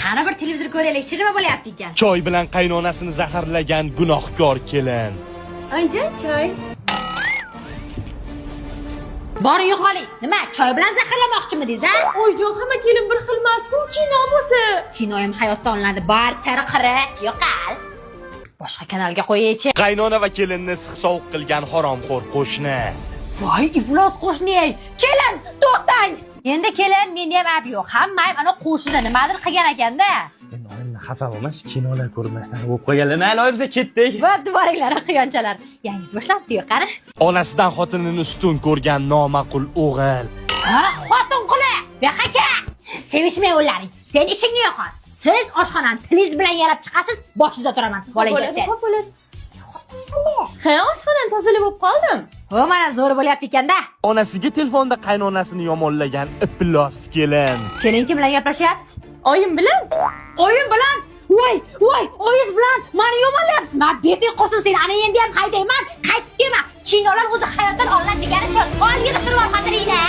Qani, bir televizor ko'raylik, nima bo'lyapti ekan? Choy bilan qaynonasini zaharlagan gunohkor kelin. Oyijon, choy. Boring, yo'qoling. Nima, choy bilan zaharlamoqchimidingiz, a? Oyijon, hamma kelin bir xil emas-ku, kino bo'lsa. Kinoyim hayotda olinadi. Bor, sari qiri, yo'qol. Boshqa kanalga qo'yaychi. Qaynona va kelinni issiq sovuq qilgan haromxo'r qo'shni. Voy, iflos qo'shni. Kelin, to'xtang. Endi kelin, menda ham ayb yo'q. Hamma ayb ana qo'shnida nimadir qilgan ekanda. Endi oyimdan xafa bo'lmas, kinolar ko'rmasdan bo'lib qolganlar. Mayli, oy, biza ketdik. Bo'pti, boringlar, quyonchalar. Yangisi boshlanibdi, qani. Onasidan xotinini ustun ko'rgan noma'qul o'g'il. Ha, xotin quli. Bu yoqqa kel. Sevishmay o'llaring. Sen ishingni yo'qot. Siz oshxonani tilingiz bilan yalab chiqasiz, boshingizda turaman. Bolangiz Bo'ladi, tez. xo'p, bo'ladi. Ha, oshxonani tozalab bo'lib qoldim. Ho, mana zo'r bo'lyapti ekanda. Onasiga telefonda qaynonasini yomonlagan iflos kelin. Kelin, kim bilan gaplashyapsiz? Oyim bilan. Oyim bilan? Voy, voy, oyingiz bilan mani yomonlayapsiz. Man beting qursin seni. Ana endi ham haydayman, qaytib kelma. Kinolar o'zi hayotdan olinadi degani shu. Ol, yig'ishtirib ol xotiningni.